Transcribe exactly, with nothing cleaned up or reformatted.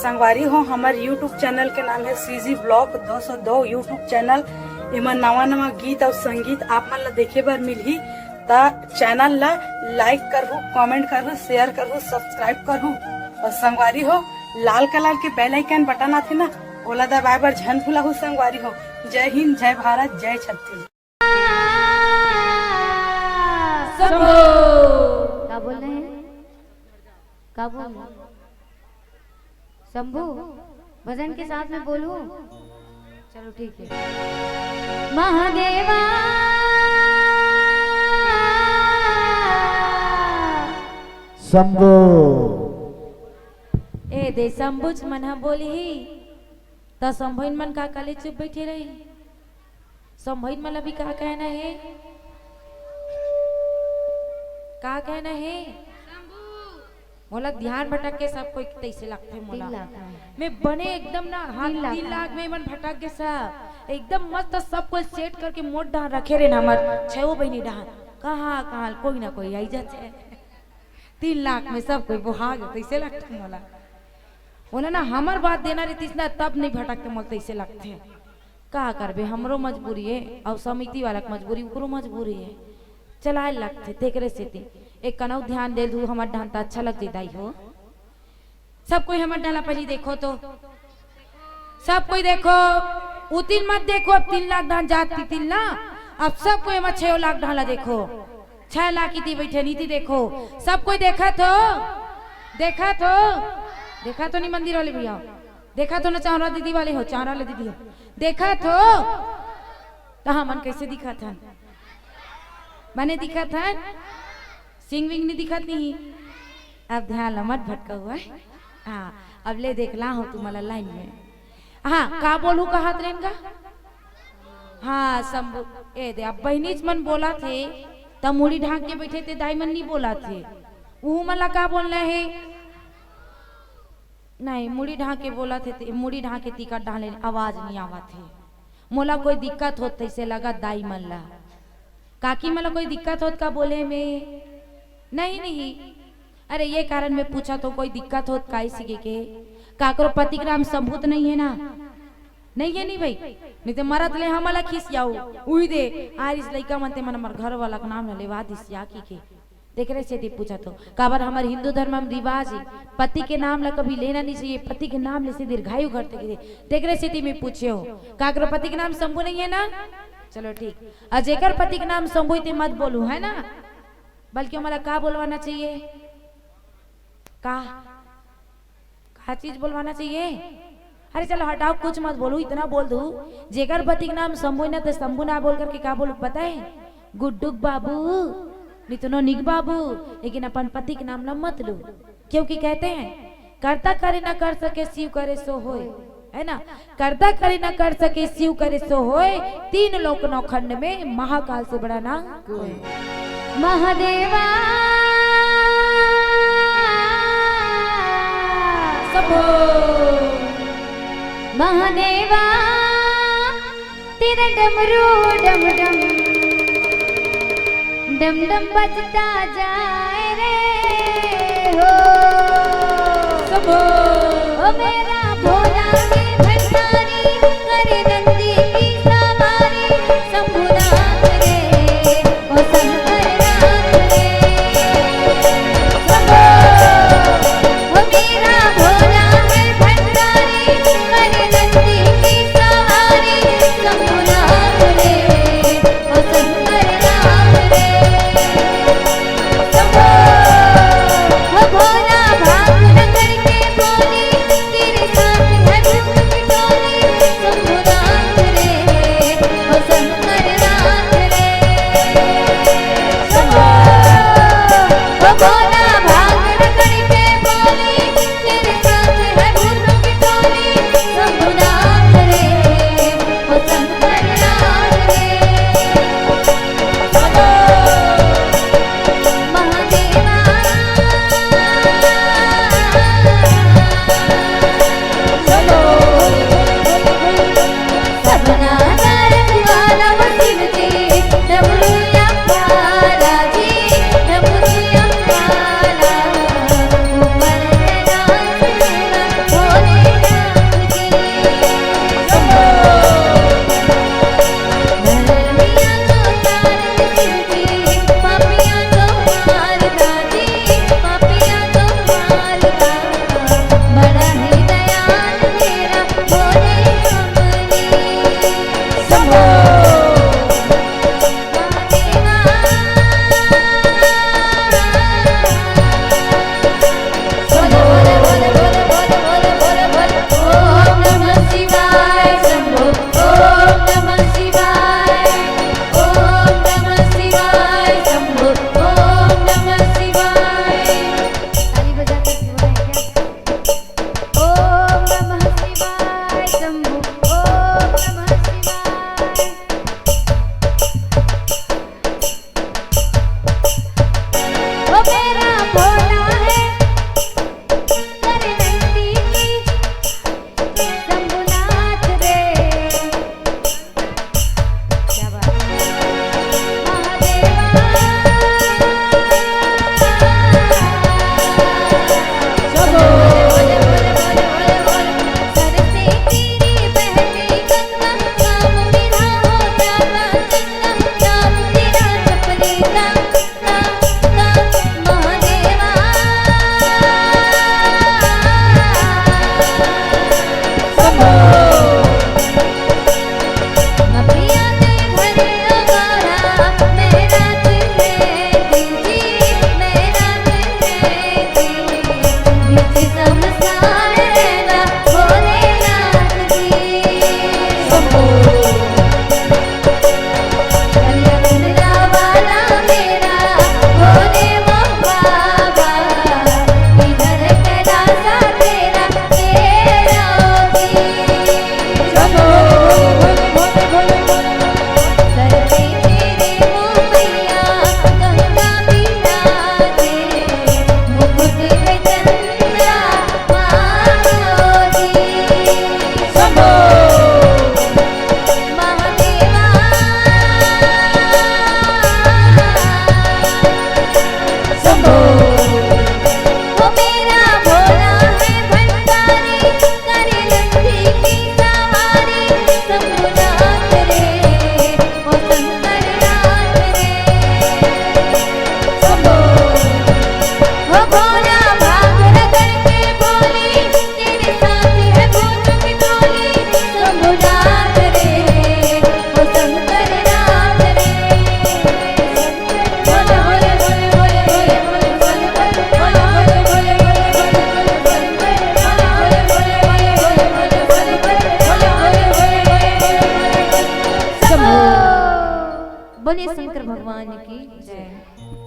संगवारी हो, हमर YouTube चैनल के नाम हे CG Vlog दो सौ दो YouTube चैनल। एमा नवा नवा गीत अउ संगीत आप मन ला देखे बर मिलही, त चैनल ला like करहू, comment करहू, share करहू, subscribe करहू। अउ संगवारी हो, लाल कलर के bell icon बटन आथे ना, ओला दबाए बर झन भुलाहू संगवारी हो। जय हिंद, जय भारत, जय छत्तीसगढ़। शंभो। का बोल रहे हैं? का बोल रहे हैं? शंभू, भजन के साथ में बोलूं? चलो ठीक है। महादेवा। शंभू। ए दे शंभुच मन ह बोलही, त शंभुइन मन का काली चुप बैठे रही? शंभुइन मन ला भी का कहना हे? का कहना हे? मोला ध्यान भटक के सब कोई तैसे लगथे मोला। तीन लाख में। मैं बने एकदम ना, हाँ, तीन लाख तीन में। लाख में मन भटक के सब एकदम मस्त, सब कोई सेट करके मोर डहान रखे रहे ना, हमर छेवो बहिनी डहान। कहाँ कहाँ कोई ना कोई आई जाथे। तीन लाख में सब कोई बोहा गे, तैसे लगथे मोला। बोला ना, हमर बात देना रहितिस ना, तब नहीं भटकते मोला तैसे लगथे। का करबे, हमरो मजबूरी हे, अउ समिति वाला के मजबूरी, ओकरो मजबूरी हे, चलाए लगथे। तेकरे सेती एक कनऊ ध्यान दे दू, हमर डहान त अच्छा लग जे दाई हो। सब कोई हमर डहान ला पहली देखो तो, सब कोई देखो, उतिन मत देखो, अब तीन लाख डहान जात तितिल ना, अब सब कोई हमर छह लाख डहान ला देखो। छह लाख इति बैठे नीति देखो, सब कोई देखत हो, देखत हो, देखत हो नी मंदिर वाले भैया, देखत हो ना चांवरा दीदी वाले हो, चांवरा वाले दीदी हो, देखत हो, त हमन कैसे दिखत हन? बने दिखत हन? सिंग विंग नहीं दिखत नहीं। अब ध्यान ला मत भटकाऊ, हैं? हाँ, अब ले देख ला हो तुम्हारा लाइन में। हाँ, का बोलू कहत रेन का? हाँ, शंभू, ए दे, अब बहिनीच मन बोला थे, त मुड़ी ढांक के बैठे थे, दाई मन नहीं बोला थे। उहू मन ला का बोलना है? नहीं, मुड़ी ढांक के बोला थे, ते मुड़ी ढांक के तिकट डाले आवाज नहीं आवा थे। मोला कोई दिक्कत होत तैसे लगा दाई मन ला। काकी मन ला कोई दिक्कत होत का बोले में? नहीं, नहीं। अरे ये कारण मैं पूछा तो कोई दिक्कत होत का इसी के, के? काकरो पति के नाम शंभू त नहीं है ना? नहीं है नहीं भाई, नहीं तो मरत ले हमला खिसियाऊ। उही दे आरिस लइका मन ते मन हमर घर वाला के नाम ल लेवा दिस या की के। तेकरे सेती पूछा तो, काबर हमर हिंदू धर्म में रिवाज है, पति के नाम ला कभी लेना नहीं चाहिए, पति के नाम ले से दीर्घायु घटते गिरे। तेकरे सेती मैं पूछे हो, काकरो पति के नाम शंभू नहीं है ना? चलो ठीक, और जेकर पति के नाम शंभू ते मत बोलू, है ना? बल्कि हमारा का बोलवाना चाहिए? का का चीज बोलवाना चाहिए? अरे चलो हटाओ, कुछ मत बोलू, इतना बोल दू, जेकर पति के नाम शंभू है ना, तो शंभू ना बोल करके का बोलू पता है? गुड्डुक बाबू, नितनो निक बाबू, लेकिन अपन पति के नाम ला मत लू, क्योंकि कहते हैं, "कर्ता करे ना कर सके, शिव करे सो होय।" है ना? "कर्ता करे ना कर सके, शिव करे सो होय, तीन लोक नौ खंड में महाकाल से बड़ा ना कोई।" महादेवा। शंभो। महादेवा, तेरा डमरू डम डम, डम डम बजता जाए रे हो। शंभो। ओ मेरा भोला है भंडारी, करे नंदी की सवारी, शंभुनाथ रे, ओ शंकर नाथ रे। शंभो। ओ मेरा भोला है भंडारी, करे नंदी की सवारी, शंभुनाथ रे, ओ शंकर नाथ रे। शंभो। ओ भोला भांग न करके बोल बोलिए शंकर भगवान की जय।